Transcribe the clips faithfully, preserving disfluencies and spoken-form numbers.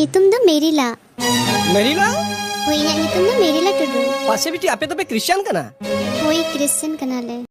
ᱧᱩᱛᱩᱢ ᱫᱚ ᱢᱮᱨᱤᱞᱟ᱾ ᱢᱮᱨᱤᱞᱟ? ᱦᱳᱭ, ᱤᱧᱟᱹᱜ ᱧᱩᱛᱩᱢ ᱫᱚ ᱢᱮᱨᱤᱞᱟ ᱴᱩᱰᱩ᱾ ᱯᱟᱥᱮ ᱵᱤᱴᱤ, ᱟᱯᱮ ᱫᱚᱯᱮ ᱠᱷᱨᱤᱥᱪᱟᱱ ᱠᱟᱱᱟ? ᱦᱳᱭ, ᱠᱷᱨᱤᱥᱪᱟᱱ ᱠᱟᱱᱟᱞᱮ᱾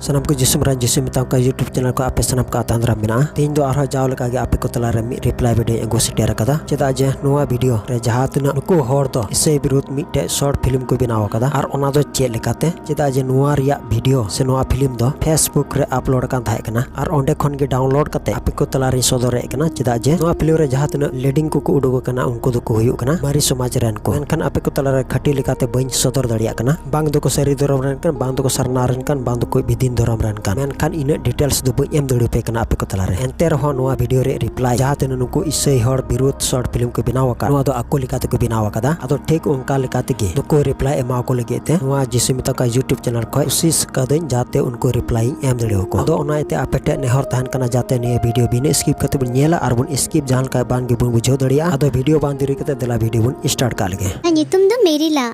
ᱥᱟᱱᱟᱢ ᱠᱚ ᱡᱤᱥᱩ ᱢᱟᱨᱟᱝ ᱡᱤᱥᱩ ᱢᱮᱛᱟᱢ ᱠᱟᱱᱟ YouTube channel ᱠᱚ ᱟᱯᱮ ᱥᱟᱱᱟᱢ ᱠᱚ ᱟᱛᱟᱝ ᱫᱟᱨᱟᱢ ᱢᱮᱱᱟᱜᱼᱟ᱾ ᱛᱮᱦᱮᱧ ᱫᱚ ᱟᱨᱦᱚᱸ ᱡᱟᱣ ᱞᱮᱠᱟ ᱜᱮ ᱟᱯᱮ ᱠᱚ ᱛᱟᱞᱟ ᱨᱮ ᱢᱤᱫ reply video ᱤᱧ ᱟᱹᱜᱩ ᱥᱮᱴᱮᱨ ᱟᱠᱟᱫᱟ᱾ ᱪᱮᱫᱟᱜ ᱡᱮ ᱱᱚᱣᱟ video ᱨᱮ ᱡᱟᱦᱟᱸ ᱛᱤᱱᱟᱹᱜ ᱱᱩᱠᱩ ᱦᱚᱲ ᱫᱚ ᱤᱥᱟᱹᱭ ᱵᱤᱨᱩᱫᱷ ᱢᱤᱫᱴᱮᱡ short film ᱠᱚ ᱵᱮᱱᱟᱣ ᱟᱠᱟᱫᱟ, ᱟᱨ ᱚᱱᱟ ᱫᱚ ᱪᱮᱫ ᱞᱮᱠᱟᱛᱮ, ᱪᱮᱫᱟᱜ ᱡᱮ ᱱᱚᱣᱟ ᱨᱮᱭᱟᱜ video ᱥᱮ ᱱᱚᱣᱟ film ᱫᱚ Facebook ᱨᱮ upload ᱟᱠᱟᱱ ᱛᱟᱦᱮᱸ ᱠᱟᱱᱟ, ᱟᱨ ᱚᱸᱰᱮ ᱠᱷᱚᱱ ᱜᱮ download ᱠᱟᱛᱮ ᱟᱯᱮ ᱠᱚ ᱛᱟᱞᱟ ᱨᱤᱧ ᱥᱚᱫᱚᱨᱮᱫ ᱠᱟᱱᱟ᱾ ᱪᱮᱫᱟᱜ ᱡᱮ ᱱᱚᱣᱟ film ᱨᱮ ᱡᱟᱦᱟᱸ ᱛᱤᱱᱟᱹᱜ leading ᱠᱚᱠᱚ ᱩᱰᱩᱠ ᱟᱠᱟᱱᱟ, ᱩᱱᱠᱩ ᱫᱚᱠᱚ ᱦᱩᱭᱩᱜ ᱠᱟᱱᱟ ᱢᱟᱨᱮ ᱥᱚᱢᱟᱡᱽ ᱨᱮᱱ ᱠᱚ᱾ ᱢᱮᱱᱠᱷᱟᱱ ᱟᱯᱮ ᱠᱚ ᱛᱟᱞᱟ ᱨᱮ ᱠᱷᱟᱹᱴᱤ ᱞᱮᱠᱟᱛᱮ ᱵᱟᱹᱧ ᱥᱚᱫᱚᱨ ᱫᱟᱲᱮᱭᱟᱜ ᱠᱟᱱᱟ, ᱵᱟᱝ ᱫᱚᱠᱚ ᱥᱟᱹᱨᱤ ᱫᱷᱚᱨᱚᱢ ᱨᱮᱱ ᱠᱟᱱ, ᱵᱟᱝ ᱫᱚᱠᱚ ᱥᱟᱨᱱᱟ ᱨᱮᱱ ᱠᱟᱱ, ᱵᱟᱝ ᱫᱚᱠᱚ ᱵᱤᱫᱤᱱ ᱫᱷᱚᱨᱚᱢ ᱨᱮᱱ ᱠᱟᱱ᱾ ᱢᱮᱱᱠᱷᱟᱱ ᱤᱱᱟᱹᱜ details ᱫᱚ ᱵᱟᱹᱧ ᱮᱢ ᱫᱟᱲᱮᱭᱟᱯᱮ ᱠᱟᱱᱟ ᱟᱯᱮ ᱠᱚ ᱛᱟᱞᱟ ᱨᱮ᱾ ᱮᱱᱛᱮ ᱨᱮᱦᱚᱸ ᱱᱚᱣᱟ video ᱨᱮ reply ᱡᱟᱦᱟᱸ ᱛᱤᱱᱟᱹᱜ ᱱᱩᱠᱩ ᱤᱥᱟᱹᱭ ᱦᱚᱲ ᱵᱤᱨᱩᱫᱷ short film ᱠᱚ ᱵᱮᱱᱟᱣ ᱟᱠᱟᱫ, ᱱᱚᱣᱟ ᱫᱚ ᱟᱠᱚ ᱞᱮᱠᱟ ᱛᱮᱠᱚ ᱵᱮᱱᱟᱣ ᱟᱠᱟᱫᱟ᱾ ᱟᱫᱚ ᱴᱷᱤᱠ ᱚᱱᱠᱟ ᱞᱮᱠᱟ ᱛᱮᱜᱮ ᱱᱩᱠᱩ reply ᱮᱢᱟ ᱠᱚ ᱞᱟᱹᱜᱤᱫ ᱛᱮ ᱱᱚᱣᱟ ᱡᱤᱥᱩ ᱢᱮᱛᱟ ᱠᱚᱣᱟ YouTube channel ᱠᱷᱚᱱ ᱠᱩᱥᱤᱥ ᱠᱟᱹᱫᱟᱹᱧ ᱡᱟᱛᱮ ᱩᱱᱠᱩ reply ᱤᱧ ᱮᱢ ᱫᱟᱲᱮᱭᱟᱠᱚ᱾ ᱟᱫᱚ ᱚᱱᱟ ᱤᱭᱟᱹᱛᱮ ᱟᱯᱮ ᱴᱷᱮᱱ ᱱᱮᱦᱚᱨ ᱛᱟᱦᱮᱱ ᱠᱟᱱᱟ ᱡᱟᱛᱮ ᱱᱤᱭᱟᱹ video ᱵᱤᱱᱟᱹ skip ᱠᱟᱛᱮ ᱵᱚᱱ ᱧᱮᱞᱟ ᱟᱨ ᱵᱚᱱ skip ᱡᱟᱦᱟᱸ ᱞᱮᱠᱟ ᱵᱟᱝ ᱜᱮᱵᱚᱱ ᱵᱩᱡᱷᱟᱹᱣ ᱫᱟᱲᱮᱭᱟᱜᱼᱟ᱾ ᱟᱫᱚ video ᱵᱟᱝ ᱫᱮᱨᱤ ᱠᱟᱛᱮ ᱫᱮᱞᱟ video ᱵᱚᱱ start ᱠᱟᱜ ᱞᱮᱜᱮ᱾ ᱤᱧᱟᱹᱜ ᱧᱩᱛᱩᱢ ᱫᱚ ᱢᱮᱨᱤᱞᱟ᱾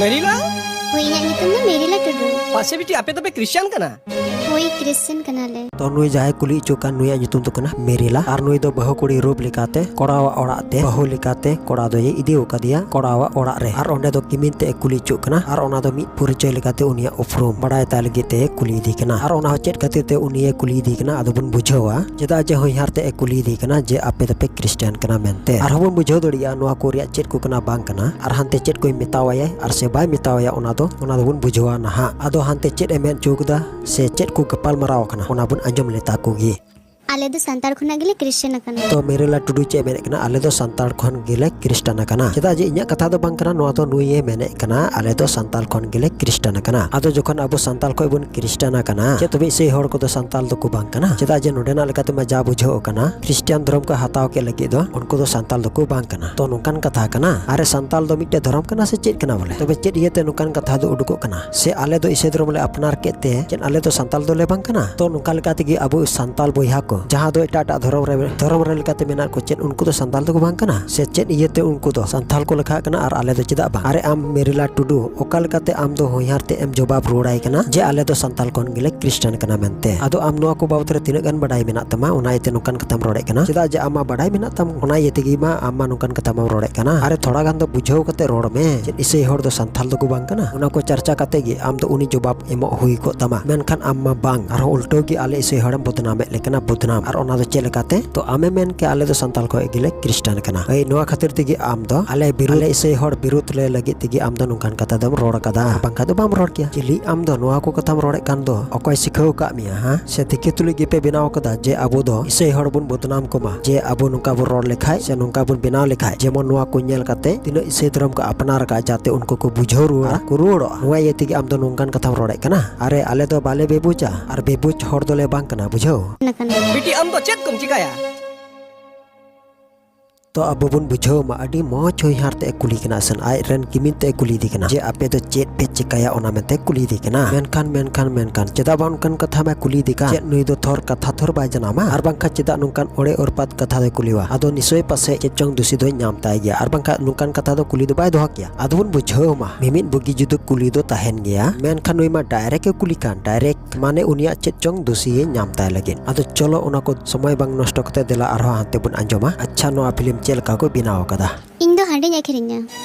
ᱢᱮᱨᱤᱞᱟ? ᱦᱳᱭ, ᱤᱧᱟᱹᱜ ᱧᱩᱛᱩᱢ ᱫᱚ ᱢᱮᱨᱤᱞᱟ ᱴᱩᱰᱩ᱾ ᱯᱟᱥᱮ ᱵᱤᱴᱤ, ᱟᱯᱮ ᱫᱚᱯᱮ ᱠᱷᱨᱤᱥᱪᱟᱱ ᱠᱟᱱᱟ? ᱦᱳᱭ, ᱠᱷᱨᱤᱥᱪᱟᱱ ᱠᱟᱱᱟᱞᱮ᱾ ᱛᱚ ᱱᱩᱭ ᱡᱟᱦᱟᱸᱭ ᱠᱩᱞᱤ ᱦᱚᱪᱚ ᱠᱟᱱ, ᱱᱩᱭᱟᱜ ᱧᱩᱛᱩᱢ ᱫᱚ ᱠᱟᱱᱟ ᱢᱮᱨᱤᱞᱟ, ᱟᱨ ᱱᱩᱭ ᱫᱚ ᱵᱟᱹᱦᱩ ᱠᱩᱲᱤ ᱨᱩᱯ ᱞᱮᱠᱟᱛᱮ ᱠᱚᱲᱟᱣᱟᱜ ᱚᱲᱟᱜ ᱛᱮ, ᱵᱟᱹᱦᱩ ᱞᱮᱠᱟᱛᱮ ᱠᱚᱲᱟ ᱫᱚᱭ ᱤᱫᱤ ᱟᱠᱟᱫᱮᱭᱟ ᱠᱚᱲᱟᱣᱟᱜ ᱚᱲᱟᱜ ᱨᱮ, ᱟᱨ ᱚᱸᱰᱮ ᱫᱚ ᱠᱤᱢᱤᱱ ᱛᱮ ᱮ ᱠᱩᱞᱤ ᱦᱚᱪᱚᱜ ᱠᱟᱱᱟ, ᱟᱨ ᱚᱱᱟ ᱫᱚ ᱢᱤᱫ ᱯᱚᱨᱤᱪᱚᱭ ᱞᱮᱠᱟᱛᱮ ᱩᱱᱤᱭᱟᱜ ᱩᱯᱨᱩᱢ ᱵᱟᱲᱟᱭ ᱛᱟᱭ ᱞᱟᱹᱜᱤᱫ ᱛᱮ ᱠᱩᱞᱤ ᱤᱫᱤ ᱠᱟᱱᱟ᱾ ᱟᱨ ᱚᱱᱟ ᱦᱚᱸ ᱪᱮᱫ ᱠᱷᱟᱹᱛᱤᱨ ᱛᱮ ᱩᱱᱤᱭᱮ ᱠᱩᱞᱤ ᱤᱫᱤ ᱠᱟᱱᱟ, ᱟᱫᱚ ᱵᱚᱱ ᱵᱩᱡᱷᱟᱹᱣᱟ ᱪᱮᱫᱟᱜ ᱡᱮ ᱦᱚᱧᱦᱟᱨ ᱛᱮ ᱮ ᱠᱩᱞᱤ ᱤᱫᱤ ᱠᱟᱱᱟ ᱡᱮ ᱟᱯᱮ ᱫᱚᱯᱮ ᱠᱷᱨᱤᱥᱴᱟᱱ ᱠᱟᱱᱟ ᱢᱮᱱᱛᱮ᱾ ᱟᱨᱦᱚᱸ ᱵᱚᱱ ᱵᱩᱡᱷᱟᱹᱣ ᱫᱟᱲᱮᱭᱟᱜᱼᱟ ᱱᱚᱣᱟ ᱠᱚ ᱨᱮᱭᱟᱜ ᱪᱮᱫ ᱠᱚ ᱠᱟᱱᱟ ᱵᱟᱝ ᱠᱟᱱᱟ, ᱟᱨ ᱦᱟᱱᱛᱮ ᱪᱮᱫ ᱠᱚᱭ ᱢᱮᱛᱟᱣᱟᱭᱟ ᱟᱨ ᱥᱮ ᱵᱟᱭ ᱢᱮᱛᱟᱣᱟᱭᱟ, ᱚᱱᱟ ᱫᱚ, ᱚᱱᱟ ᱫᱚᱵᱚᱱ ᱵᱩᱡᱷᱟᱹᱣᱟ ᱱᱟᱦᱟᱜ᱾ ᱟᱫᱚ ᱦᱟᱱᱛᱮ ᱪᱮᱫ ᱮ ᱢᱮᱱ ᱦᱚᱪᱚ ᱠᱟᱫᱟ ᱥᱮ ᱪᱮᱫ ᱠᱚ ᱜᱟᱯᱟᱞ ᱢᱟᱨᱟᱣ ᱟᱠᱟᱱᱟ, ᱚᱱᱟ ᱵᱚᱱ ᱟᱸᱡᱚᱢ ᱞᱮᱛᱟ ᱠᱚᱜᱮ᱾ ᱟᱞᱮ ᱫᱚ ᱥᱟᱱᱛᱟᱲ ᱠᱷᱚᱱᱟᱜ ᱜᱮᱞᱮ ᱠᱷᱨᱤᱥᱴᱟᱱ ᱟᱠᱟᱱᱟ᱾ ᱛᱚ ᱢᱮᱨᱤᱞᱟ ᱴᱩᱰᱩ ᱪᱮᱫ ᱮ ᱢᱮᱱᱮᱫ ᱠᱟᱱᱟ, ᱟᱞᱮ ᱫᱚ ᱥᱟᱱᱛᱟᱲ ᱠᱷᱚᱱ ᱜᱮᱞᱮ ᱠᱷᱨᱤᱥᱴᱟᱱ ᱟᱠᱟᱱᱟ᱾ ᱪᱮᱫᱟᱜ ᱡᱮ ᱤᱧᱟᱹᱜ ᱠᱟᱛᱷᱟ ᱫᱚ ᱵᱟᱝ ᱠᱟᱱᱟ, ᱱᱚᱣᱟ ᱫᱚ ᱱᱩᱭᱮ ᱢᱮᱱᱮᱫ ᱠᱟᱱᱟ, ᱟᱞᱮ ᱫᱚ ᱥᱟᱱᱛᱟᱲ ᱠᱷᱚᱱ ᱜᱮᱞᱮ ᱠᱷᱨᱤᱥᱴᱟᱱ ᱟᱠᱟᱱᱟ᱾ ᱟᱫᱚ ᱡᱚᱠᱷᱚᱱ ᱟᱵᱚ ᱥᱟᱱᱛᱟᱲ ᱠᱷᱚᱱ ᱵᱚᱱ ᱠᱷᱨᱤᱥᱴᱟᱱ ᱟᱠᱟᱱᱟ, ᱪᱮᱫ ᱛᱚᱵᱮ ᱤᱥᱟᱹᱭ ᱦᱚᱲ ᱠᱚᱫᱚ ᱥᱟᱱᱛᱟᱲ ᱫᱚᱠᱚ ᱵᱟᱝ ᱠᱟᱱᱟ? ᱪᱮᱫᱟᱜ ᱡᱮ ᱱᱚᱰᱮᱱᱟᱜ ᱞᱮᱠᱟᱛᱮ ᱢᱟ ᱡᱟ ᱵᱩᱡᱷᱟᱹᱣ ᱠᱟᱱᱟ, ᱠᱷᱨᱤᱥᱴᱟᱱ ᱫᱷᱚᱨᱚᱢ ᱠᱚ ᱦᱟᱛᱟᱣ ᱠᱮᱫ ᱞᱟᱹᱜᱤᱫ ᱫᱚ ᱩᱱᱠᱩ ᱫᱚ ᱥᱟᱱᱛᱟᱲ ᱫᱚᱠᱚ ᱵᱟᱝ ᱠᱟᱱᱟ᱾ ᱛᱚ ᱱᱚᱝᱠᱟᱱ ᱠᱟᱛᱷᱟ ᱠᱟᱱᱟ᱾ ᱟᱨᱮ, ᱥᱟᱱᱛᱟᱲ ᱫᱚ ᱢᱤᱫᱴᱮᱡ ᱫᱷᱚᱨᱚᱢ ᱠᱟᱱᱟ ᱥᱮ ᱪᱮᱫ ᱠᱟᱱᱟ ᱵᱚᱞᱮ? ᱛᱚᱵᱮ ᱪᱮᱫ ᱤᱭᱟᱹᱛᱮ ᱱᱚᱝᱠᱟᱱ ᱠᱟᱛᱷᱟ ᱫᱚ ᱩᱰᱩᱠᱚᱜ ᱠᱟᱱᱟ? ᱥᱮ ᱟᱞᱮ ᱫᱚ ᱤᱥᱟᱹᱭ ᱫᱷᱚᱨᱚᱢ ᱞᱮ ᱟᱯᱱᱟᱨ ᱠᱮᱫ ᱛᱮ ᱪᱮᱫ ᱟᱞᱮ ᱫᱚ ᱥᱟᱱᱛᱟᱲ ᱫᱚᱞᱮ ᱵᱟᱝ ᱠᱟᱱᱟ? ᱛᱚ ᱱᱚᱝᱠᱟ ᱞᱮᱠᱟ ᱛᱮᱜᱮ ᱟᱵᱚ ᱥᱟᱱᱛᱟᱲ ᱵᱚᱭᱦᱟ ᱠᱚ ᱡᱟᱦᱟᱸ ᱫᱚ ᱮᱴᱟᱜ ᱮᱴᱟᱜ ᱫᱷᱚᱨᱚᱢ ᱨᱮ, ᱫᱷᱚᱨᱚᱢ ᱨᱮ ᱞᱮᱠᱟᱛᱮ ᱢᱮᱱᱟᱜ ᱠᱚ, ᱪᱮᱫ ᱩᱱᱠᱩ ᱫᱚ ᱥᱟᱱᱛᱟᱞ ᱫᱚᱠᱚ ᱵᱟᱝ ᱠᱟᱱᱟ? ᱥᱮ ᱪᱮᱫ ᱤᱭᱟᱹᱛᱮ ᱩᱱᱠᱩ ᱫᱚ ᱥᱟᱱᱛᱟᱞ ᱠᱚ ᱞᱮᱠᱷᱟᱜ ᱠᱟᱱᱟ ᱟᱨ ᱟᱞᱮ ᱫᱚ ᱪᱮᱫᱟᱜ ᱵᱟᱝ? ᱟᱨᱮ ᱟᱢ ᱢᱮᱨᱤᱞᱟ ᱴᱩᱰᱩ, ᱚᱠᱟ ᱞᱮᱠᱟᱛᱮ ᱟᱢ ᱫᱚ ᱦᱚᱧᱦᱟᱨ ᱛᱮ ᱮᱢ ᱡᱚᱵᱟᱵ ᱨᱩᱣᱟᱹᱲᱟᱭ ᱠᱟᱱᱟ ᱡᱮ ᱟᱞᱮ ᱫᱚ ᱥᱟᱱᱛᱟᱞ ᱠᱷᱚᱱ ᱜᱮᱞᱮ ᱠᱷᱨᱤᱥᱴᱟᱱ ᱠᱟᱱᱟ ᱢᱮᱱᱛᱮ? ᱟᱫᱚ ᱟᱢ ᱱᱚᱣᱟ ᱠᱚ ᱵᱟᱵᱚᱛ ᱨᱮ ᱛᱤᱱᱟᱹᱜ ᱜᱟᱱ ᱵᱟᱰᱟᱭ ᱢᱮᱱᱟᱜ ᱛᱟᱢᱟ, ᱚᱱᱟ ᱤᱭᱟᱹᱛᱮ ᱱᱚᱝᱠᱟᱱ ᱠᱟᱛᱷᱟᱢ ᱨᱚᱲᱮᱫ ᱠᱟᱱᱟ? ᱪᱮᱫᱟᱜ ᱡᱮ ᱟᱢ ᱢᱟ ᱵᱟᱰᱟᱭ ᱢᱮᱱᱟᱜ ᱛᱟᱢ, ᱚᱱᱟ ᱤᱭᱟᱹ ᱛᱮᱜᱮ ᱢᱟ ᱟᱢ ᱢᱟ ᱱᱚᱝᱠᱟᱱ ᱠᱟᱛᱷᱟ ᱢᱟᱢ ᱨᱚᱲᱮᱫ ᱠᱟᱱᱟ᱾ ᱟᱨᱮ ᱛᱷᱚᱲᱟ ᱜᱟᱱ ᱫᱚ ᱵᱩᱡᱷᱟᱹᱣ ᱠᱟᱛᱮ ᱨᱚᱲ ᱢᱮ, ᱪᱮᱫ ᱤᱥᱟᱹᱭ ᱦᱚᱲ ᱫᱚ ᱥᱟᱱᱛᱟᱞ ᱫᱚᱠᱚ ᱵᱟᱝ ᱠᱟᱱᱟ? ᱚᱱᱟ ᱠᱚ ᱪᱟᱨᱪᱟ ᱠᱟᱛᱮ ᱜᱮ ᱟᱢ ᱫᱚ ᱩᱱᱤ ᱡᱚᱵᱟᱵ ᱮᱢᱚᱜ ᱦᱩᱭ ᱠᱚᱜ ᱛᱟᱢᱟ, ᱢᱮᱱᱠᱷᱟᱱ ᱟᱢ ᱢᱟ ᱵᱟᱝ, ᱟᱨᱦᱚᱸ ᱩᱞᱴᱟᱹᱣ ᱜᱮ ᱟᱞᱮ ᱤᱥᱟᱹᱭ ᱦᱚᱲᱮᱢ ᱵᱚᱫᱱᱟᱢᱮᱫ ᱞᱮ ᱠᱟᱱᱟ, ᱵᱚᱫᱱᱟᱢ᱾ ᱟᱨ ᱚᱱᱟ ᱫᱚ ᱪᱮᱫ ᱞᱮᱠᱟᱛᱮ? ᱛᱚ ᱟᱢᱮ ᱢᱮᱱ ᱠᱮ ᱟᱞᱮ ᱫᱚ ᱥᱟᱱᱛᱟᱞ ᱠᱷᱚᱱ ᱜᱮᱞᱮ ᱠᱷᱨᱤᱥᱴᱟᱱ ᱠᱟᱱᱟ᱾ ᱮᱭ ᱱᱚᱣᱟ ᱠᱷᱟᱹᱛᱤᱨ ᱛᱮᱜᱮ ᱟᱢ ᱫᱚ ᱟᱞᱮ ᱵᱤᱨᱩᱫᱷ, ᱟᱞᱮ ᱤᱥᱟᱹᱭ ᱦᱚᱲ ᱵᱤᱨᱩᱫᱷ ᱞᱮ ᱞᱟᱹᱜᱤᱫ ᱛᱮᱜᱮ ᱟᱢ ᱫᱚ ᱱᱚᱝᱠᱟᱱ ᱠᱟᱛᱷᱟ ᱫᱚᱢ ᱨᱚᱲ ᱠᱟᱫᱟ, ᱟᱨ ᱵᱟᱝᱠᱷᱟᱱ ᱫᱚ ᱵᱟᱢ ᱨᱚᱲ ᱠᱮᱭᱟ᱾ ᱪᱤᱞᱤ ᱟᱢ ᱫᱚ ᱱᱚᱣᱟ ᱠᱚ ᱠᱟᱛᱷᱟᱢ ᱨᱚᱲᱮᱫ ᱠᱟᱱ ᱫᱚ? ᱚᱠᱚᱭ ᱥᱤᱠᱷᱟᱹᱣ ᱟᱠᱟᱫ ᱢᱮᱭᱟ, ᱦᱟ? ᱥᱮ ᱫᱤᱠᱩ ᱛᱩᱞᱩᱡ ᱜᱮᱯᱮ ᱵᱮᱱᱟᱣ ᱠᱟᱫᱟ ᱡᱮ ᱟᱵᱚ ᱫᱚ ᱤᱥᱟᱹᱭ ᱦᱚᱲ ᱵᱚᱱ ᱵᱚᱫᱱᱟᱢ ᱠᱚᱢᱟ, ᱡᱮ ᱟᱵᱚ ᱱᱚᱝᱠᱟ ᱵᱚᱱ ᱨᱚᱲ ᱞᱮᱠᱷᱟᱡ ᱥᱮ ᱱᱚᱝᱠᱟ ᱵᱚᱱ ᱵᱮᱱᱟᱣ ᱞᱮᱠᱷᱟᱡ ᱡᱮᱢᱚᱱ ᱱᱚᱣᱟ ᱠᱚ ᱧᱮᱞ ᱠᱟᱛᱮ ᱛᱤᱱᱟᱹᱜ ᱤᱥᱟᱹᱭ ᱫᱷᱚᱨᱚᱢ ᱠᱚ ᱟᱯᱱᱟᱨ ᱟᱠᱟᱫ, ᱡᱟᱛᱮ ᱩᱱᱠᱩ ᱠᱚ ᱵᱩᱡᱷᱟᱹᱣ ᱨᱩᱣᱟᱹᱲᱟ, ᱠᱚ ᱨᱩᱣᱟᱹᱲᱚᱜᱼᱟ? ᱱᱚᱣᱟ ᱤᱭᱟᱹ ᱛᱮᱜᱮ ᱟᱢ ᱫᱚ ᱱᱚᱝᱠᱟᱱ ᱠᱟᱛᱷᱟᱢ ᱨᱚᱲᱮᱫ ᱠᱟᱱᱟ? ᱟᱨᱮ, ᱟᱞᱮ ᱫᱚ ᱵᱟᱞᱮ ᱵᱮᱵᱩᱡᱟ ᱟᱨ ᱵᱮᱵᱩᱡ ᱦᱚᱲ ᱫᱚᱞᱮ ᱵᱟᱝ ᱠᱟᱱᱟ, ᱵᱩᱡᱷᱟᱹᱣ? ᱵᱤᱴᱤ, ᱟᱢ ᱫᱚ ᱪᱮᱫ ᱠᱚᱢ ᱪᱤᱠᱟᱹᱭᱟ? ᱛᱚ ᱟᱵᱚ ᱵᱚᱱ ᱵᱩᱡᱷᱟᱹᱣ ᱢᱟ, ᱟᱹᱰᱤ ᱢᱚᱡᱽ ᱦᱚᱧᱦᱟᱨ ᱛᱮ ᱮ ᱠᱩᱞᱤ ᱠᱟᱱᱟ ᱥᱮ ᱟᱡ ᱨᱮᱱ ᱠᱤᱢᱤᱱ ᱛᱮ ᱮ ᱠᱩᱞᱤ ᱫᱮ ᱠᱟᱱᱟ ᱡᱮ ᱟᱯᱮ ᱫᱚ ᱪᱮᱫ ᱯᱮ ᱪᱤᱠᱟᱹᱭᱟ, ᱚᱱᱟ ᱢᱮᱱᱛᱮ ᱠᱩᱞᱤ ᱫᱮ ᱠᱟᱱᱟ᱾ ᱢᱮᱱᱠᱷᱟᱱ, ᱢᱮᱱᱠᱷᱟᱱ, ᱢᱮᱱᱠᱷᱟᱱ ᱪᱮᱫᱟᱜ ᱵᱟᱝ ᱚᱱᱠᱟᱱ ᱠᱟᱛᱷᱟ ᱢᱟ ᱠᱩᱞᱤ ᱫᱮ ᱠᱟᱱ? ᱪᱮᱫ ᱱᱩᱭ ᱫᱚ ᱛᱷᱚᱨ ᱠᱟᱛᱷᱟ ᱛᱷᱚᱨ ᱵᱟᱭ ᱡᱟᱱᱟᱢᱟ? ᱟᱨ ᱵᱟᱝᱠᱷᱟᱱ ᱪᱮᱫᱟᱜ ᱱᱚᱝᱠᱟᱱ ᱚᱲᱮ ᱚᱨᱯᱟᱛ ᱠᱟᱛᱷᱟ ᱫᱚᱭ ᱠᱩᱞᱤᱣᱟ? ᱟᱫᱚ ᱱᱤᱥᱪᱚᱭ ᱯᱟᱥᱮᱡ ᱪᱮᱫ ᱪᱚᱝ ᱫᱩᱥᱤ ᱫᱚᱭ ᱧᱟᱢ ᱛᱟᱭ ᱜᱮᱭᱟ, ᱟᱨ ᱵᱟᱝᱠᱷᱟᱱ ᱱᱚᱝᱠᱟᱱ ᱠᱟᱛᱷᱟ ᱫᱚ ᱠᱩᱞᱤ ᱫᱚ ᱵᱟᱭ ᱫᱚᱦᱚ ᱠᱮᱭᱟ᱾ ᱟᱫᱚ ᱵᱚᱱ ᱵᱩᱡᱷᱟᱹᱣ ᱢᱟ, ᱢᱤᱢᱤᱫ ᱵᱩᱜᱤ ᱡᱩᱫᱟᱹ ᱠᱩᱞᱤ ᱫᱚ ᱛᱟᱦᱮᱱ ᱜᱮᱭᱟ, ᱢᱮᱱᱠᱷᱟᱱ ᱱᱩᱭ ᱢᱟ direct ᱮ ᱠᱩᱞᱤ ᱠᱟᱱ, direct᱾ ᱢᱟᱱᱮ ᱩᱱᱤᱭᱟᱜ ᱪᱮᱫ ᱪᱚᱝ ᱫᱩᱥᱤᱭᱮ ᱧᱟᱢ ᱛᱟᱭ ᱞᱟᱹᱜᱤᱫ᱾ ᱟᱫᱚ ᱪᱚᱞᱚ ᱚᱱᱟ ᱠᱚ ᱥᱚᱢᱚᱭ ᱵᱟᱝ ᱱᱚᱥᱴᱚ ᱠᱟᱛᱮ ᱫᱮᱞᱟ ᱟᱨᱦᱚᱸ ᱦᱟᱱᱛᱮ ᱵᱚᱱ ᱟᱸᱡᱚᱢᱟ᱾ ᱟᱪᱪᱷᱟ, ᱱᱚᱣᱟ film ᱪᱮᱫ ᱞᱮᱠᱟ ᱠᱚ ᱵᱮᱱᱟᱣ ᱟᱠᱟᱫᱟ? ᱤᱧ ᱫᱚ ᱦᱟᱺᱰᱤᱧ ᱟᱹᱠᱷᱨᱤᱧᱟ᱾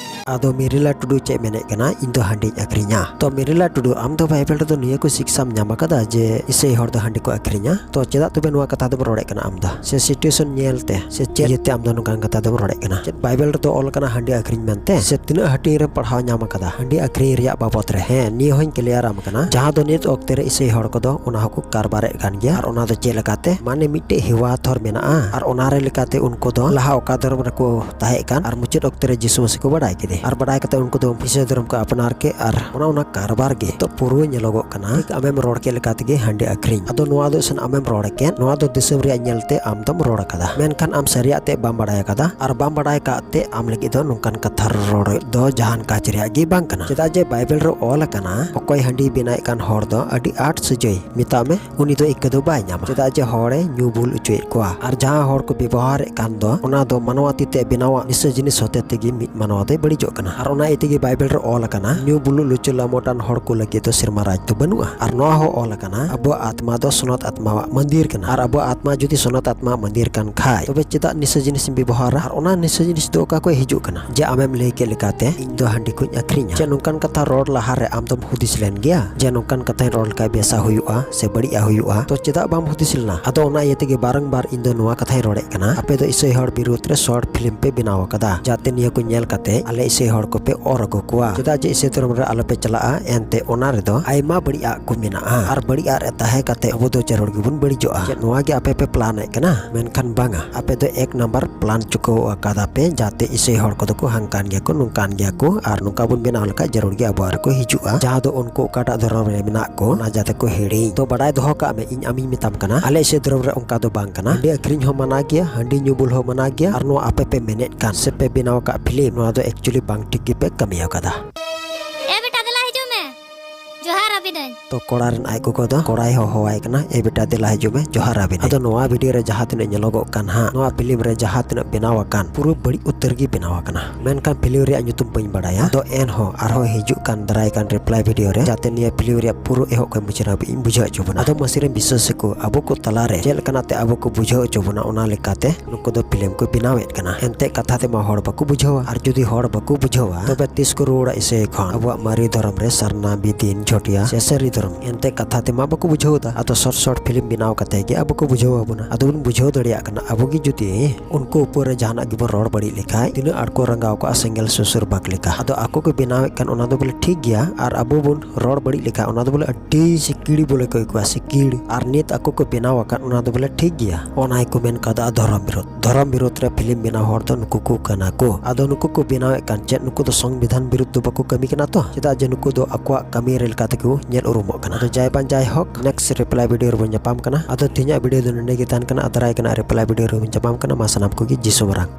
ᱟᱫᱚ ᱢᱤᱨᱤᱞᱟ ᱴᱩᱰᱩ ᱪᱮᱫ ᱢᱮᱱᱮᱫ ᱠᱟᱱᱟ, "ᱤᱧ ᱫᱚ ᱦᱟᱺᱰᱤᱧ ᱟᱹᱠᱷᱨᱤᱧᱟ"? ᱛᱚ ᱢᱤᱨᱤᱞᱟ ᱴᱩᱰᱩ, ᱟᱢ ᱫᱚ Bible ᱨᱮᱫᱚ ᱱᱤᱭᱟᱹ ᱠᱚ ᱥᱤᱠᱥᱟᱢ ᱧᱟᱢ ᱟᱠᱟᱫᱟ ᱡᱮ ᱤᱥᱟᱹᱭ ᱦᱚᱲ ᱫᱚ ᱦᱟᱺᱰᱤ ᱠᱚ ᱟᱹᱠᱷᱨᱤᱧᱟ? ᱛᱚ ᱪᱮᱫᱟᱜ ᱛᱚᱵᱮ ᱱᱚᱣᱟ ᱠᱟᱛᱷᱟ ᱫᱚᱢ ᱨᱚᱲᱮᱫ ᱠᱟᱱᱟ ᱟᱢ ᱫᱚ? ᱥᱮ situation ᱧᱮᱞ ᱛᱮ, ᱥᱮ ᱪᱮᱫ ᱤᱭᱟᱹᱛᱮ ᱟᱢ ᱫᱚ ᱱᱚᱝᱠᱟᱱ ᱠᱟᱛᱷᱟ ᱫᱚᱢ ᱨᱚᱲᱮᱫ ᱠᱟᱱᱟ? ᱪᱮᱫ Bible ᱨᱮᱫᱚ ᱚᱞ ᱠᱟᱱᱟ ᱦᱟᱺᱰᱤ ᱟᱹᱠᱷᱨᱤᱧ ᱢᱮᱱᱛᱮ? ᱥᱮ ᱛᱤᱱᱟᱹᱜ ᱦᱟᱹᱴᱤᱧ ᱨᱮᱢ ᱯᱟᱲᱦᱟᱣ ᱧᱟᱢ ᱟᱠᱟᱫᱟ ᱦᱟᱺᱰᱤ ᱟᱹᱠᱷᱨᱤᱧ ᱨᱮᱭᱟᱜ ᱵᱟᱵᱚᱛ ᱨᱮ? ᱦᱮᱸ, ᱱᱤᱭᱟᱹ ᱦᱚᱸᱧ clear ᱟᱢ ᱠᱟᱱᱟ᱾ ᱡᱟᱦᱟᱸ ᱫᱚ ᱱᱤᱛ ᱚᱠᱛᱮ ᱨᱮ ᱤᱥᱟᱹᱭ ᱦᱚᱲ ᱠᱚᱫᱚ ᱚᱱᱟ ᱦᱚᱸᱠᱚ ᱠᱟᱨᱵᱟᱨᱮᱫ ᱠᱟᱱ ᱜᱮᱭᱟ᱾ ᱟᱨ ᱚᱱᱟ ᱫᱚ ᱪᱮᱫ ᱞᱮᱠᱟᱛᱮ? ᱢᱟᱱᱮ ᱢᱤᱫᱴᱮᱡ ᱦᱮᱣᱟ ᱛᱷᱚᱨ ᱢᱮᱱᱟᱜᱼᱟ, ᱟᱨ ᱚᱱᱟ ᱨᱮ ᱞᱮᱠᱟᱛᱮ ᱩᱱᱠᱩ ᱫᱚ ᱞᱟᱦᱟ ᱚᱠᱟ ᱫᱷᱚᱨᱚᱢ ᱨᱮᱠᱚ ᱛᱟᱦᱮᱸ ᱠᱟᱱ, ᱟᱨ ᱢᱩᱪᱟᱹᱫ ᱚᱠᱛᱮ ᱨᱮ ᱡᱤᱥᱩ ᱢᱟᱹᱥᱤ ᱠᱚ ᱵᱟᱰᱟᱭ ᱠᱮᱫᱮ ᱟᱨ ᱵᱟᱰᱟᱭ ᱠᱟᱛᱮ ᱩᱱᱠᱩ ᱫᱚ ᱤᱥᱟᱹᱭ ᱫᱷᱚᱨᱚᱢ ᱠᱚ ᱟᱯᱱᱟᱨ ᱠᱮᱫ ᱟᱨ ᱚᱱᱟ ᱚᱱᱟ ᱠᱟᱨᱵᱟᱨ ᱜᱮ ᱱᱤᱛᱚᱜ ᱯᱩᱨᱟᱹ ᱧᱮᱞᱚᱜᱚᱜ ᱠᱟᱱᱟ᱾ ᱴᱷᱤᱠ ᱟᱢᱮᱢ ᱨᱚᱲ ᱠᱮᱫ ᱞᱮᱠᱟ ᱛᱮᱜᱮ ᱦᱟᱺᱰᱤ ᱟᱹᱠᱷᱨᱤᱧ᱾ ᱟᱫᱚ ᱱᱚᱣᱟ ᱫᱚ ᱤᱥᱟᱹᱱ ᱟᱢᱮᱢ ᱨᱚᱲ ᱠᱮᱫ, ᱱᱚᱣᱟ ᱫᱚ ᱫᱤᱥᱚᱢ ᱨᱮᱭᱟᱜ ᱧᱮᱞ ᱛᱮ ᱟᱢ ᱫᱚᱢ ᱨᱚᱲ ᱟᱠᱟᱫᱟ, ᱢᱮᱱᱠᱷᱟᱱ ᱟᱢ ᱥᱟᱹᱨᱤᱭᱟᱜ ᱛᱮ ᱵᱟᱢ ᱵᱟᱰᱟᱭ ᱟᱠᱟᱫᱟ ᱟᱨ ᱵᱟᱢ ᱵᱟᱰᱟᱭ ᱟᱠᱟᱫ ᱛᱮ ᱟᱢ ᱞᱟᱹᱜᱤᱫ ᱫᱚ ᱱᱚᱝᱠᱟᱱ ᱠᱟᱛᱷᱟ ᱨᱚᱲ ᱫᱚ ᱡᱟᱦᱟᱱ ᱠᱟᱡᱽ ᱨᱮᱭᱟᱜ ᱜᱮ ᱵᱟᱝ ᱠᱟᱱᱟ᱾ ᱪᱮᱫᱟᱜ ᱡᱮ ᱵᱟᱭᱵᱮᱞ ᱨᱮ ᱚᱞ ᱟᱠᱟᱱᱟ, ᱚᱠᱚᱭ ᱦᱟᱺᱰᱤ ᱵᱮᱱᱟᱣᱮᱫ ᱠᱟᱱ ᱦᱚᱲ ᱫᱚ ᱟᱹᱰᱤ ᱟᱸᱴ ᱥᱟᱹᱡᱟᱹᱭ ᱢᱮᱛᱟᱜ ᱢᱮ, ᱩᱱᱤ ᱫᱚ ᱤᱠᱟᱹ ᱫᱚ ᱵᱟᱭ ᱧᱟᱢᱟ᱾ ᱪᱮᱫᱟᱜ ᱡᱮ ᱦᱚᱲᱮ ᱧᱩ ᱵᱩᱞ ᱚᱪᱚᱭᱮᱫ ᱠᱚᱣᱟ ᱟᱨ ᱡᱟᱦᱟᱸ ᱦᱚᱲ ᱠᱚ ᱵᱮᱵᱚᱦᱟᱨᱮᱫ ᱠᱟᱱ ᱫᱚ ᱚᱱᱟ ᱫᱚ ᱢᱟᱱᱣᱟ ᱛᱤ ᱛᱮ ᱵᱮᱱᱟᱣᱟᱜ ᱱᱤᱥᱟᱹ ᱡᱤᱱᱤᱥ ᱦᱚᱛᱮ ᱛᱮᱜᱮ ᱢᱤᱫ ᱢᱟᱱᱣᱟ ᱫᱚᱭ ᱵᱟᱹᱲᱤᱡᱚᱜ ᱠᱟᱱᱟ᱾ ᱟᱨ ᱚᱱᱟ ᱤᱭᱟᱹ ᱛᱮᱜᱮ ᱵᱟᱭᱵᱮᱞ ᱨᱮ ᱚᱞ ᱟᱠᱟᱱᱟ, ᱧᱩ ᱵᱩᱞᱩᱜ ᱞᱩᱪᱩ ᱞᱟᱢᱚᱴᱟᱱ ᱦᱚᱲ ᱠᱚ ᱞᱟᱹᱜᱤᱫ ᱫᱚ ᱥᱮᱨᱢᱟ ᱨᱟᱡᱽ ᱫᱚ ᱵᱟᱹᱱᱩᱜᱼᱟ᱾ ᱟᱨ ᱱᱚᱣᱟ ᱦᱚᱸ ᱚᱞ ᱟᱠᱟᱱᱟ, ᱟᱵᱚᱣᱟᱜ ᱟᱛᱢᱟ ᱫᱚ ᱥᱚᱱᱚᱛ ᱟᱛᱢᱟᱣᱟᱜ ᱢᱚᱱᱫᱤᱨ ᱠᱟᱱᱟ ᱟᱨ ᱟᱵᱚᱣᱟᱜ ᱟᱛᱢᱟ ᱡᱩᱫᱤ ᱥᱚᱱᱚᱛ ᱟᱛᱢᱟᱣᱟᱜ ᱢᱚᱱᱫᱤᱨ ᱠᱟᱱ ᱠᱷᱟᱡ, ᱛᱚᱵᱮ ᱪᱮᱫᱟᱜ ᱱᱤᱥᱟᱹ ᱡᱤᱱᱤᱥ ᱮᱢ ᱵᱮᱵᱚᱦᱟᱨᱟ? ᱟᱨ ᱚᱱᱟ ᱱᱤᱥᱟᱹ ᱡᱤᱱᱤᱥ ᱫᱚ ᱚᱠᱟ ᱠᱷᱚᱡ ᱦᱤᱡᱩᱜ ᱠᱟᱱᱟ? ᱡᱮ ᱟᱢᱮᱢ ᱞᱟᱹᱭ ᱠᱮᱫ ᱞᱮᱠᱟᱛᱮ ᱤᱧ ᱫᱚ ᱦᱟᱺᱰᱤ ᱠᱚᱧ ᱟᱹᱠᱷᱨᱤᱧᱟ᱾ ᱪᱮᱫ ᱱᱚᱝᱠᱟᱱ ᱠᱟᱛᱷᱟ ᱨᱚᱲ ᱞᱟᱦᱟᱨᱮ ᱟᱢ ᱫᱚᱢ ᱦᱩᱫᱤᱥ ᱞᱮᱱ ᱜᱮᱭᱟ ᱡᱮ ᱱᱚᱝᱠᱟᱱ ᱠᱟᱛᱷᱟᱧ ᱨᱚᱲ ᱞᱮᱠᱷᱟᱡ ᱵᱮᱥᱟ ᱦᱩᱭᱩᱜᱼᱟ ᱥᱮ ᱵᱟᱹᱲᱤᱡᱟᱜ ᱦᱩᱭᱩᱜᱼᱟ? ᱛᱚ ᱪᱮᱫᱟᱜ ᱵᱟᱢ ᱦᱩᱫᱤᱥ ᱞᱮᱱᱟ? ᱟᱫᱚ ᱚᱱᱟ ᱤᱭᱟᱹ ᱛᱮᱜᱮ ᱵᱟᱨᱚᱝᱵᱟᱨ ᱤᱧ ᱫᱚ ᱱᱚᱣᱟ ᱠᱟᱛᱷᱟᱧ ᱨᱚᱲᱮᱫ ᱠᱟᱱᱟ, ᱟᱯᱮ ᱫᱚ ᱤᱥᱟᱹᱭ ᱦᱚᱲ ᱵᱤᱨᱩᱫᱷ ᱨᱮ ᱥᱚᱨᱴ ᱯᱷᱤᱞᱢ ᱯᱮ ᱵᱮᱱᱟᱣ ᱟᱠᱟᱫᱟ, ᱡᱟᱛᱮ ᱱᱤᱭᱟᱹ ᱠᱚ ᱧᱮᱞ ᱠᱟᱛᱮ ᱟᱞᱮ ᱤᱥᱟᱹᱭ ᱦᱚᱲ ᱠᱚᱯᱮ ᱚᱨ ᱟᱹᱜᱩ ᱠᱚᱣᱟ᱾ ᱪᱮᱫᱟᱜ ᱡᱮ ᱤᱥᱟᱹᱭ ᱫᱷᱚᱨᱚᱢ ᱨᱮ ᱟᱞᱚᱯᱮ ᱪᱟᱞᱟᱜᱼᱟ, ᱮᱱᱛᱮ ᱚᱱᱟ ᱨᱮᱫᱚ ᱟᱭᱢᱟ ᱵᱟᱹᱲᱤᱡ ᱟᱜ ᱠᱚ ᱢᱮᱱᱟᱜᱼᱟ ᱟᱨ ᱵᱟᱹᱲᱤᱡ ᱟᱜ ᱨᱮ ᱛᱟᱦᱮᱸ ᱠᱟᱛᱮ ᱟᱵᱚ ᱫᱚ ᱡᱟᱹᱨᱩᱲ ᱜᱮᱵᱚᱱ ᱵᱟᱹᱲᱤᱡᱚᱜᱼᱟ᱾ ᱪᱮᱫ ᱱᱚᱣᱟ ᱜᱮ ᱟᱯᱮ ᱯᱮ ᱯᱞᱟᱱ ᱮᱫ ᱠᱟᱱᱟ? ᱢᱮᱱᱠᱷᱟᱱ ᱵᱟᱝᱟ, ᱟᱯᱮ ᱫᱚ ᱮᱠ ᱱᱟᱢᱵᱟᱨ ᱯᱞᱟᱱ ᱪᱩᱠᱟᱹᱣ ᱟᱠᱟᱫᱟ ᱯᱮ, ᱡᱟᱛᱮ ᱤᱥᱟᱹᱭ ᱦᱚᱲ ᱠᱚᱫᱚ ᱠᱚ ᱦᱟᱝᱠᱟᱱ ᱜᱮᱭᱟ ᱠᱚ, ᱱᱚᱝᱠᱟᱱ ᱜᱮᱭᱟ ᱠᱚ, ᱟᱨ ᱱᱚᱝᱠᱟ ᱵᱚᱱ ᱵᱮᱱᱟᱣ ᱞᱮᱠᱷᱟᱡ ᱡᱟᱹᱨᱩᱲ ᱜᱮ ᱟᱵᱚᱣᱟᱜ ᱨᱮᱠᱚ ᱦᱤᱡᱩᱜᱼᱟ᱾ ᱡᱟᱦᱟᱸ ᱫᱚ ᱩᱱᱠᱩ ᱚᱠᱟᱴᱟᱜ ᱫᱷᱚᱨᱚᱢ ᱨᱮ ᱢᱮᱱᱟᱜ ᱠᱚ, ᱚᱱᱟ ᱡᱟᱛᱮ ᱠᱚ ᱦᱤᱲᱤᱧ᱾ ᱛᱚ ᱵᱟᱰᱟᱭ ᱫᱚᱦᱚ ᱠᱟᱜ ᱢᱮ, ᱤᱧ ᱟᱢᱤᱧ ᱢᱮᱛᱟᱢ ᱠᱟᱱᱟ, ᱟᱞᱮ ᱤᱥᱟᱹᱭ ᱫᱷᱚᱨᱚᱢ ᱨᱮ ᱚᱱᱠᱟ ᱫᱚ ᱵᱟᱝ ᱠᱟᱱᱟ᱾ ᱦᱟᱺᱰᱤ ᱟᱹᱠᱷᱨᱤᱧ ᱦᱚᱸ ᱢᱟᱱᱟ ᱜᱮᱭᱟ, ᱦᱟᱺᱰᱤ ᱧᱩ ᱵᱩᱞ ᱦᱚᱸ ᱢᱟᱱᱟ ᱜᱮᱭᱟ, ᱟᱨ ᱱᱚᱣᱟ ᱟᱯᱮ ᱯᱮ ᱢᱮᱱᱮᱫ ᱠᱟᱱ ᱥᱮ ᱯᱮ ᱵᱮᱱᱟᱣ ᱟᱠᱟᱫ ᱯᱷᱤᱞᱢ, ᱱᱚᱣᱟ ᱫᱚ actually ᱵᱟᱝ ᱴᱷᱤᱠ ᱜᱮᱯᱮ ᱠᱟᱹᱢᱤ ᱟᱠᱟᱫᱟ᱾ ᱮ ᱵᱮᱴᱟ, ᱫᱮᱞᱟ ᱦᱤᱡᱩᱜ ᱢᱮ, ᱡᱚᱦᱟᱨ ᱟᱵᱤᱱᱟᱹᱧ᱾ ᱛᱚ ᱠᱚᱲᱟ ᱨᱮᱱ ᱟᱡ ᱜᱚᱜᱚ ᱫᱚ ᱠᱚᱲᱟᱭ ᱦᱚᱦᱚᱣᱟᱭ ᱠᱟᱱᱟ, "ᱮ ᱵᱮᱴᱟ, ᱫᱮᱞᱟ ᱦᱤᱡᱩᱜ ᱢᱮ, ᱡᱚᱦᱟᱨ ᱟᱵᱤᱱᱟᱹᱧ᱾" ᱟᱫᱚ ᱱᱚᱣᱟ ᱵᱷᱤᱰᱤᱭᱳ ᱨᱮ ᱡᱟᱦᱟᱸ ᱛᱤᱱᱟᱹᱜ ᱧᱮᱞᱚᱜᱚᱜ ᱠᱟᱱ ᱦᱟᱸᱜ, ᱱᱚᱣᱟ ᱯᱷᱤᱞᱢ ᱨᱮ ᱡᱟᱦᱟᱸ ᱛᱤᱱᱟᱹᱜ ᱵᱮᱱᱟᱣ ᱟᱠᱟᱱ, ᱯᱩᱨᱟᱹ ᱵᱟᱹᱲᱤᱡ ᱩᱛᱟᱹᱨ ᱜᱮ ᱵᱮᱱᱟᱣ ᱟᱠᱟᱱᱟ᱾ ᱢᱮᱱᱠᱷᱟᱱ ᱯᱷᱤᱞᱢ ᱨᱮᱭᱟᱜ ᱧᱩᱛᱩᱢ ᱵᱟᱹᱧ ᱵᱟᱲᱟᱭᱟ᱾ ᱟᱫᱚ ᱮᱱᱦᱚᱸ ᱟᱨᱦᱚᱸ ᱦᱤᱡᱩᱜ ᱠᱟᱱ ᱫᱟᱨᱟᱭ ᱠᱟᱱ ᱨᱤᱯᱞᱟᱭ ᱵᱷᱤᱰᱤᱭᱳ ᱨᱮ ᱡᱟᱛᱮ ᱱᱤᱭᱟᱹ ᱯᱷᱤᱞᱢ ᱨᱮᱭᱟᱜ ᱯᱩᱨᱟᱹ ᱮᱦᱚᱵ ᱠᱷᱚᱱ ᱢᱩᱪᱟᱹᱫ ᱦᱟᱹᱵᱤᱡ ᱤᱧ ᱵᱩᱡᱷᱟᱹᱣ ᱦᱚᱪᱚ ᱵᱚᱱᱟ᱾ ᱟᱫᱚ ᱢᱟᱹᱥᱤ ᱨᱮᱱ ᱵᱤᱥᱥᱟᱹᱥᱤ ᱠᱚ ᱟᱵᱚ ᱠᱚ ᱛᱟᱞᱟᱨᱮ ᱪᱮᱫ ᱞᱮᱠᱟᱱᱟᱜ ᱛᱮ ᱟᱵᱚ ᱠᱚ ᱵᱩᱡᱷᱟᱹᱣ ᱦᱚᱪᱚ ᱵᱚᱱᱟ, ᱚᱱᱟ ᱞᱮᱠᱟᱛᱮ ᱱᱩᱠᱩ ᱫᱚ ᱯᱷᱤᱞᱢ ᱠᱚ ᱵᱮᱱᱟᱣᱮᱫ ᱠᱟᱱᱟ᱾ ᱮᱱᱛᱮ ᱠᱟᱛᱷᱟ ᱛᱮᱢᱟ ᱦᱚᱲ ᱵᱟᱠᱚ ᱵᱩᱡᱷᱟᱹᱣᱟ, ᱟᱨ ᱡᱩᱫᱤ ᱦᱚᱲ ᱵᱟᱠᱚ ᱵᱩᱡᱷᱟᱹᱣᱟ, ᱛᱚᱵᱮ ᱛᱤᱥ ᱠᱚ ᱨᱩᱣᱟᱹᱲᱟ ᱤᱥᱟᱹᱭ ᱠᱷᱚᱱ ᱟᱵᱚᱣᱟᱜ ᱢᱟᱨᱮ ᱫᱷᱚᱨᱚᱢ ᱨᱮ ᱥᱟᱨᱱᱟ, ᱵᱤᱫᱤᱱ, ᱡᱷᱚᱴᱤᱭᱟ ᱥᱮ ᱥᱟᱹᱨᱤ ᱫᱷᱚᱨᱚᱢ᱾ ᱮᱱᱛᱮ ᱠᱟᱛᱷᱟ ᱛᱮᱢᱟ ᱵᱟᱠᱚ ᱵᱩᱡᱷᱟᱹᱣ ᱮᱫᱟ᱾ ᱟᱫᱚ short short film ᱵᱮᱱᱟᱣ ᱠᱟᱛᱮ ᱜᱮ ᱟᱵᱚ ᱠᱚ ᱵᱩᱡᱷᱟᱹᱣ ᱟᱵᱚᱱᱟ᱾ ᱟᱫᱚ ᱵᱚᱱ ᱵᱩᱡᱷᱟᱹᱣ ᱫᱟᱲᱮᱭᱟᱜ ᱠᱟᱱᱟ ᱟᱵᱚ ᱜᱮ ᱡᱩᱫᱤ ᱩᱱᱠᱩ ᱩᱯᱚᱨ ᱨᱮ ᱡᱟᱦᱟᱱᱟᱜ ᱜᱮᱵᱚᱱ ᱨᱚᱲ ᱵᱟᱹᱲᱤᱡ ᱞᱮᱠᱷᱟᱡ ᱛᱤᱱᱟᱹᱜ ᱟᱸᱴ ᱠᱚ ᱨᱟᱸᱜᱟᱣ ᱠᱚᱜᱼᱟ ᱥᱮᱸᱜᱮᱞ ᱥᱩᱥᱩᱨ ᱵᱟᱜᱽ ᱞᱮᱠᱟ᱾ ᱟᱫᱚ ᱟᱠᱚ ᱠᱚ ᱵᱮᱱᱟᱣᱮᱫ ᱠᱟᱱ ᱚᱱᱟ ᱫᱚ ᱵᱚᱞᱮ ᱴᱷᱤᱠ ᱜᱮᱭᱟ, ᱟᱨ ᱟᱵᱚ ᱵᱚᱱ ᱨᱚᱲ ᱵᱟᱹᱲᱤᱡ ᱞᱮᱠᱷᱟᱡ ᱚᱱᱟ ᱫᱚ ᱵᱚᱞᱮ ᱟᱹᱰᱤ ᱥᱤᱠᱤᱲ ᱵᱚᱞᱮ ᱠᱚ ᱟᱹᱭᱠᱟᱹᱣᱟ, ᱥᱤᱠᱤᱲ᱾ ᱟᱨ ᱱᱤᱛ ᱟᱠᱚ ᱠᱚ ᱵᱮᱱᱟᱣ ᱟᱠᱟᱫ ᱚᱱᱟ ᱫᱚ ᱵᱚᱞᱮ ᱴᱷᱤᱠ ᱜᱮᱭᱟ᱾ ᱚᱱᱟ ᱜᱮᱠᱚ ᱢᱮᱱ ᱠᱟᱫᱟ ᱫᱷᱚᱨᱚᱢ ᱵᱤᱨᱳᱫᱷ᱾ ᱫᱷᱚᱨᱚᱢ ᱵᱤᱨᱳᱫᱷ ᱨᱮ film ᱵᱮᱱᱟᱣ ᱦᱚᱲ ᱫᱚ ᱱᱩᱠᱩ ᱠᱚ ᱠᱟᱱᱟ ᱠᱚ᱾ ᱟᱫᱚ ᱱᱩᱠᱩ ᱠᱚ ᱵᱮᱱᱟᱣᱮᱫ ᱠᱟᱱ ᱪᱮᱫ ᱱᱩᱠᱩ ᱫᱚ ᱥᱚᱝᱵᱤᱫᱷᱟᱱ ᱵᱤᱨᱩᱫᱷ ᱫᱚ ᱵᱟᱠᱚ ᱠᱟᱹᱢᱤ ᱠᱟᱱᱟ ᱛᱚ? ᱪᱮᱫᱟᱜ ᱡᱮ ᱱᱩᱠᱩ ᱫᱚ ᱟᱠᱚᱣᱟᱜ ᱠᱟᱹᱢᱤ ᱨᱮ ᱞᱮᱠᱟ ᱛᱮᱠᱚ ᱧᱮᱞ ᱩᱨᱩᱢᱚᱜ ᱠᱟᱱᱟ᱾ ᱟᱫᱚ ᱡᱟᱭ ᱵᱟᱝ ᱡᱟᱭ ᱦᱳᱠ, next reply video ᱨᱮᱵᱚᱱ ᱧᱟᱯᱟᱢ ᱠᱟᱱᱟ᱾ ᱟᱫᱚ ᱛᱮᱦᱮᱧᱟᱜ video ᱫᱚ ᱱᱚᱸᱰᱮ ᱜᱮ ᱛᱟᱦᱮᱱ ᱠᱟᱱᱟ᱾ ᱟᱨ ᱫᱟᱨᱟᱭ ᱠᱟᱱᱟ reply video ᱨᱮᱵᱚᱱ ᱧᱟᱯᱟᱢ ᱠᱟᱱᱟ᱾ ᱢᱟ ᱥᱟᱱᱟᱢ ᱠᱚᱜᱮ ᱡᱤᱥᱩ ᱢᱟᱨᱟᱝ᱾